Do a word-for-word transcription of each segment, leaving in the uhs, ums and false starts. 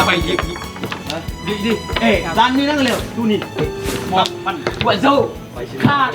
Di, di. Eh, zan ni nang leo, tu ni. Mo, pan. Buat zo. Kha,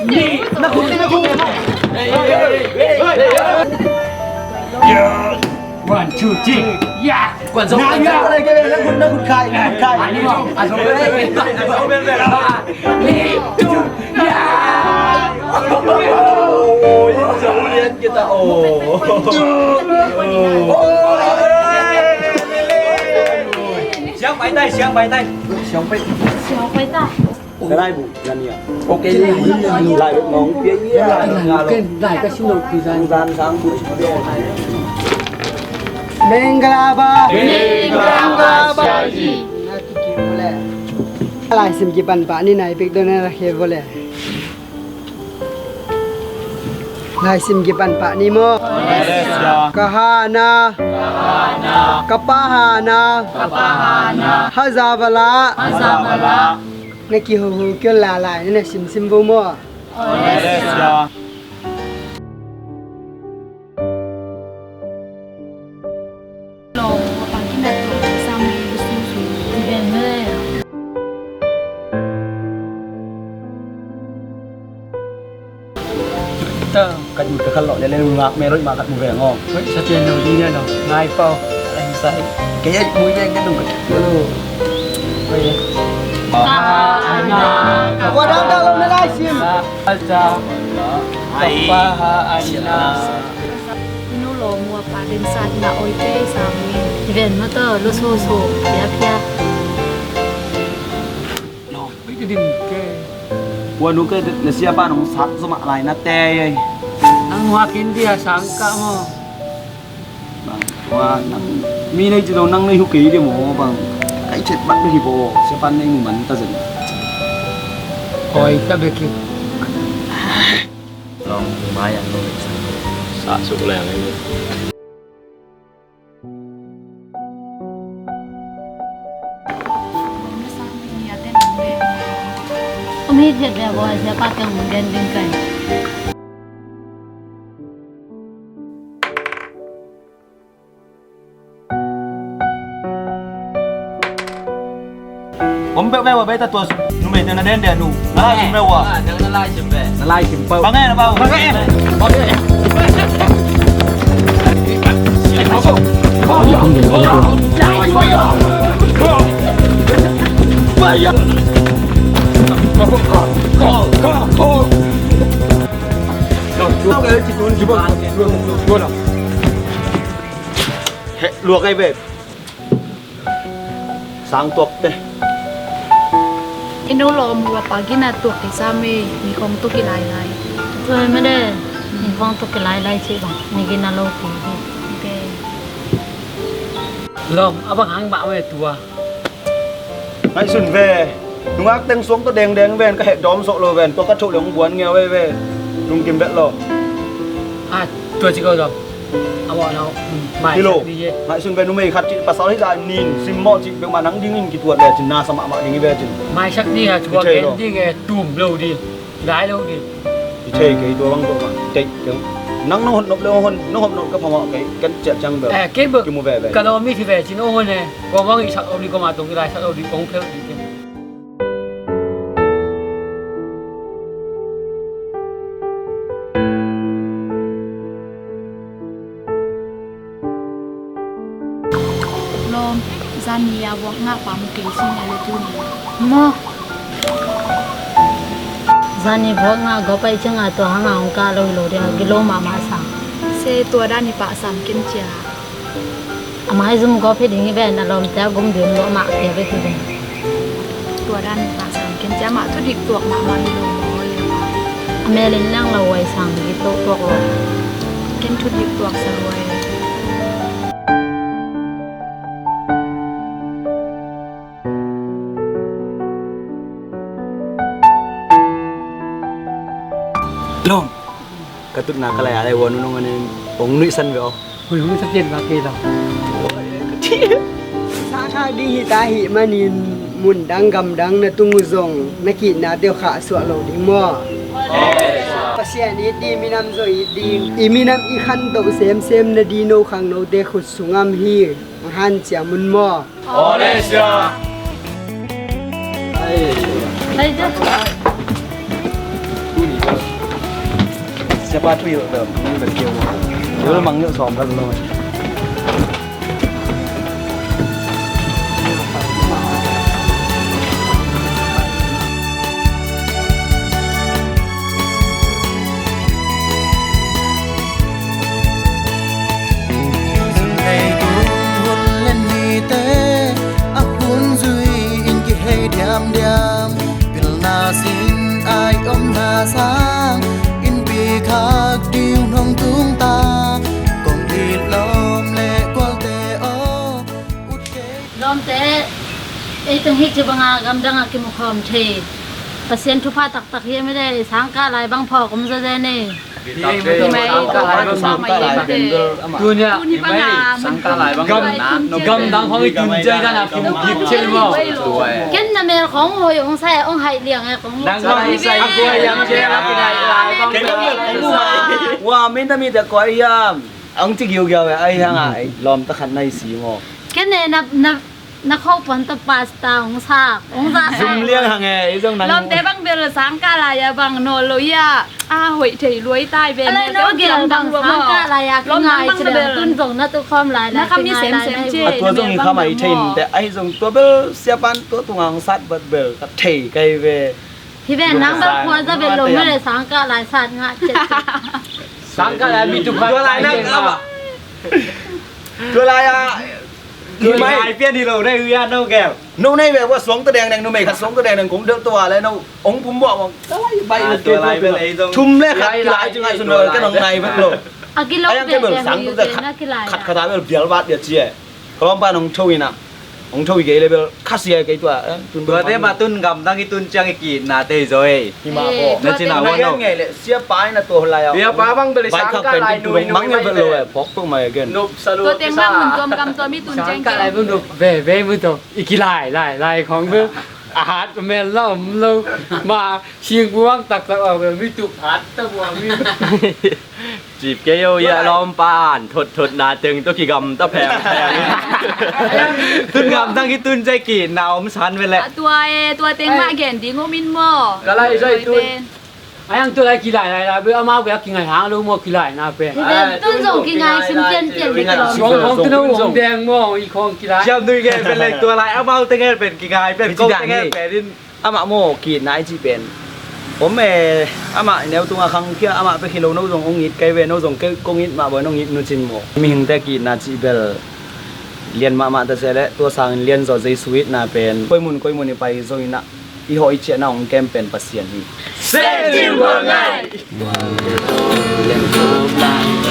ni, na khut, na khut. One, two, three. Yeah. Kuan zo, kuan zo. Na khut, na khut khai, na khut khai. Ani mo, a zo. Ni, tu. Siang pai tai, siang pai tai. Siang pai. Siang pai tai. Ka lai bu, zan ia. Ok, lai bu nong pia ia. Ken lai ka sino ki zan. Zan sang bu. Menglaba. Menglaba. Lai sim kipan pa ni nai pik dona la khe vole. Lai sim kipan pah ni maw. Ka hana. Ka pa hana. Hazavala. Na kihuhu kion lalai na simsim vo maw. Ka ut ka khat lawh le le lungak me roih mah khat mu veng aw. Sa cian lo ding lian aw. Ngai pau. Kei a mu veng ka dung ka. Ka pa ha ana. Ka pa ha ana. Inu lo mua pa din sa na oi kei sa mi. Ven ma to lo so so pia pia. Lo oi din ke. Wa nu ke na sia pa nong sat zo mah lai na te ei. Nang hua kin dia sang ka mo. Bang wa nang mi nei ci lo nang nei hu kei dia mo bang. Kai chet bat be hi bo sia pa nei mu man ta zen. Oi ta be ki. Long mai an long sa. Sa su leng ei. Om hi thiat ve baw, sia pa kiang den ding kai. Om peuh ve ua, bei ta tua numei te na den den nu. Na lai sim ve ua. Na lai sim ve. Na lai sim peuh. Bang e na bang. Bang e. Bang e. Heh, luak ai ve. Sang tuak te. I nu lawm hua pa gina tuak te sa mi, mi khong tuk i lai lai. Tuai ma de, mi khong tuk i lai lai ci bang, mi gina lo ti hi. Lawm, a bang hang mah we tua. Ngaihsun ve. Nungak teng suang tawh dengdeng ven ka heh dawm sawh lo ven tua ka thoh le hong buan ngeu ve ve. Lungkim vet lo. A tua ci ko dawm. A mawh lo. Mai hi lo. Ngaihsun ve numei khat cih pasal hi lai nin simmawh cih peuhmah nang dingin kituat ve cin nasa mahmah ding hi ve cin. Maisak ding a tua gen ding e tum lo ding. Lai lo ding. I thei kei tua bang tua bang. Tei kei. Nang na hot nop le hon, na hot nop ka phamawh kei. Ken ciah ciang bel. Eh, kei bel. Kimu ve ve. Ka lo mi thi ve cin o hon e. Kua bang i sak lo ding, kua ma tong i lai sak lo ding, kong phel ding. Lawm, zani a vuak ngah pa mu kei si ngai le tu ni. Maw. Zani vuak ngah gawp ai ciangah tua hangah hong kah lo hi lo dia, gilo mahmah sang. Se tua dan hi pah sam ken cia. A maizum gawp hi ding hi ven, a lawmte a gum ding lo mah tia bek hi ven. Tua dan hi pah sam ken cia, mah thudik tuak mahmah hi lo maw. A melin lang lo wai sang hi tuak tuak lo. Ken thudik tuak sa lo wai. Lawm. Ka tutna ka lai a lai wan unong anin ong nuihsan ve aw. Hui, ong nuihsan tian va kei lo. Sa kha ding hi ta hi manin mun dang gam dang na tung uh zong na kihna teuh khah suah lo ding maw. Pasian it ding, minam zong it ding. I minam i khantoh semsem nading no khangnote khut sung om hi. Hong hanciam un maw? Aw le, sia. Ai. Ai, sia. Siapa tu yuk dah. Ini dah kira. Dia orang manggil sombong tu. Leitung hun le nite a hun zui-in kihei diamdiam. Pilna sin ai omna sang innpi khak ding hong tung ta. Kong it lawm le gualte aw, ut kei. Lawmte, ei tung hi ci banga gamdang a kimu khawm thei Pasian thupha taktak hi a, mite sangkah lai bang phawk om zaw zen e. Hi mai, sangkah lai bang. Tunia, hi mai, sangkah lai bang. Gam, gamdang hong i tun ciang dan a kimu kip thei maw? Ken na mel khong hoi hong sa e, hong haih liang e khong. Nang hong sa e, a kuai hiam ci a, a kuai hiam. Wa, min ta mi ta kuai hiam. Hong ci giugiau e, ahi hang a, lawmta khat na hi si maw? Ken e na, na, na kho puan tawh pasta hong sak, hong sak. Zum liang hang e, i zong nang. Lawmte bang bel sangkah lai a bang nawl lo hi a, a hoih thei lua i tai ve. Alai no gel bang sangkah lai a kingai ci leng tun zong na tu khawm lai lai. Na kham i semsem ci. A tua zong i kham a i thei in te, ahi zong tua bel siapan tua tunga hong sat bat bel ka thei kai ve. Hi ve, nang bel khua za bel lo, mite sangkah lai sat ngah ciat ciat. Sangkah lai mi tu khat. Tua lai nang ama. Tua lai a. Tua lai pian hi lo, nei ui a no gel. No nei ve, wa suang ta deng deng, numei khat suang ta deng deng, kong del tua lai no. Ong pum bua mong. Ka lai bai. Ah, tua lai bel ei zong. Thum le khat kilai ci ngai sun lo, ka nong nai vet lo. A kilai bel, sang tu khat khat a bel bial vat bia ci e. Ka lawmpa nong tho ina. Hong tho i kei le bel khasia kei tua, eh, tun tuate bang ma tun gamdang i tun ciang i ki-itnate hi zaw e. Hi mah ko. Na cina wan lo. Ngai le siapa ina tua lai a. Siapa bang bel i sangkah lai nu i nu i mai le. Mang ngai bel lo e, phawk tuk mai again. Nup salu. Tua teng bang mun tuam gam tuam i tun ciang. Sangkah lai bel nup ve ve mun tuam. I kilai lai lai khong bel. A hat mel la om lo. Ma singbuang taktak a bel mi tuk hat ta buang mi. Cip kei o, ia lawmpa an thotthot na teng tawh kigamta phengpheng. Tun gamdang i tun ciang ki-itna om san ve leh. A tua e, tua teng mah gen ding om in maw? Ka lai zai tun. A yang tua lai kilai lai lai, amau bek a kingai hang lo maw kilaina pen. Tun zong kingai sim pianpian ding lo. Suang khong tun lo om deng maw, i khong kilai. Siam nui ngen pen leng tua lai, amau te ngen pen kingai pen, ko te ngen pen in. Amah maw, ki-itna i cih pen om e, amah neu tunga khangkhia, amah pek hi lo, no zong hong it kei ve, no zong kei kong it mah bawin hong it nucin maw. Mihingte ki-itna cih bel lian mahmah ta se leh, tua sangin lian zaw Jesu itna pen koi mun koi mun i pai zongin ah i hawh i ciahna hong kem pen Pasian hi. Seh Jew Gual Ngai.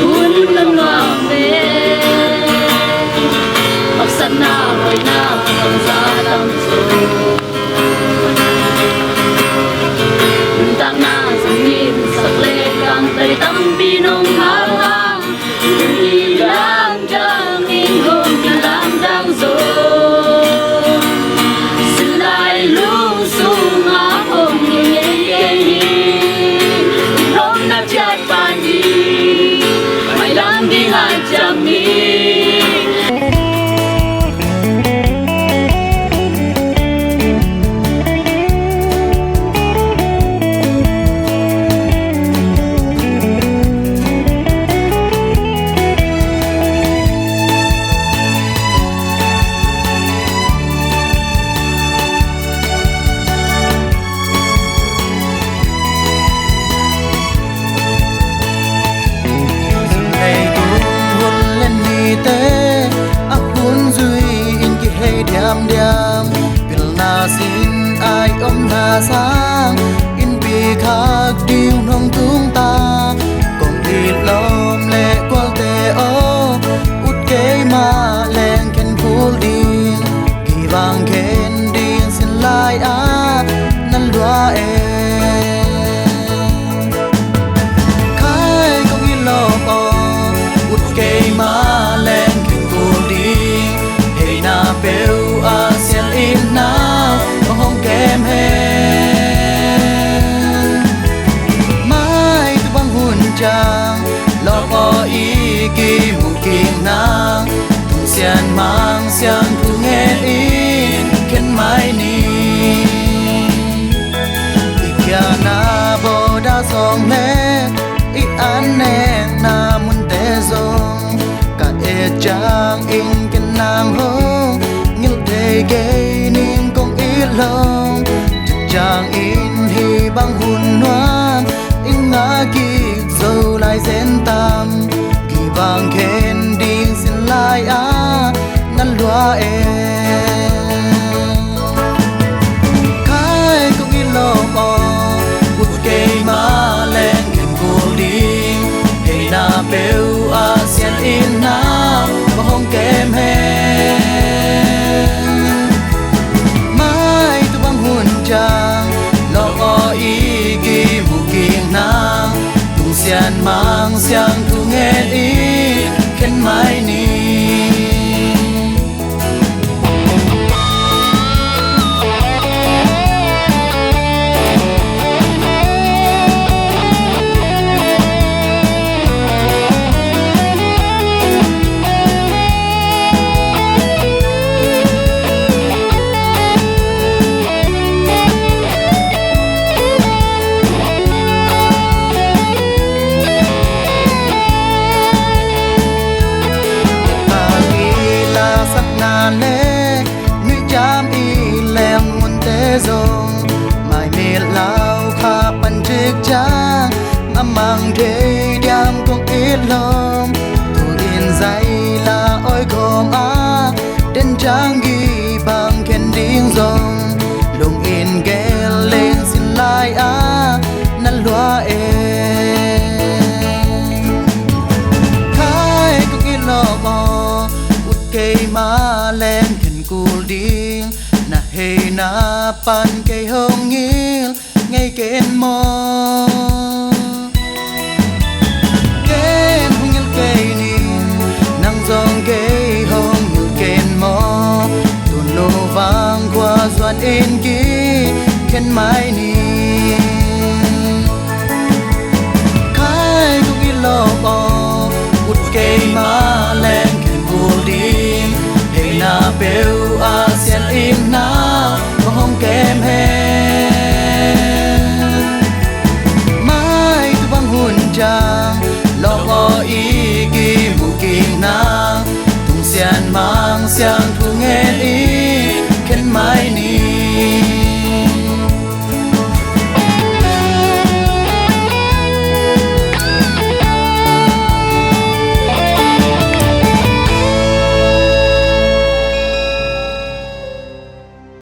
Hun lam nuam ve. Haksatna hoihna bangzah lam zo. Nuntakna zangin sak le kang tai tampi nong hal hang. Tuni lamdang in hong kilamdang zo. Sinlai lungsung a hong hi ngei kei hi. Lawmna ciat pan hi. Mailam ding a ciam hi. Leitung hun le nite a hun zui-in kihei diamdiam. Pilna sin ai omna sang innpi khak ding hong tung ta. Kong it lawm le gualte aw, ut kei mah leng khen kul ding. Kivang khen ding sin lai-ah na lua e. Khai kong it lawm aw, ut kei mah leng khen kul ding. Heina peuh a sial itna hong kem hen. Lawm aw, i kimu kik nang, Tung Sian Mang Siangtho ngen in khen mai ni. I khialhna border sawng le i an nekna munte zong ka et ciangin ken nang hong ngilh thei kei ning kong it lo. Tua ciangin hih bang hun nuam i ngah kik zo lai zen tam, kibang khen ding sin lai-a na lua e. Khai kong it lawm aw, ut kei mah leng khen kul ding. Heina peuh ah Sian itna va hong kem hen. Mai tu bang hun ciang, lawm aw, i kimu kik nang, Tung Sian Mang Siangtho ngen in khen mai ni. Kipakna le nuihciam i leng munte zong, maimit lau kha pan cik ciang a mang thei diam kong it lawm. Tu-in zaila oikhawm a den ciang kibang khen ding zong, lungin gel leng sin lai-a na lua e. Khai kong it lawm aw, ut kei mah leng khen kul ding. Na heina pan kei hong ngilh ngei ken maw? Ken hong ngilh kei ning, nang zong kei hong ngilh ken maw? Tunu vang khua zuan in kikhen mai ni. Khai kong it lawm aw, ut kei mah leng khen kul ding. Heina peuh ah Sian itna va hong kem hen. Mai tu bang hun ciang, lawm aw, i kimu kik nang, Tung Sian Mang Siangtho ngen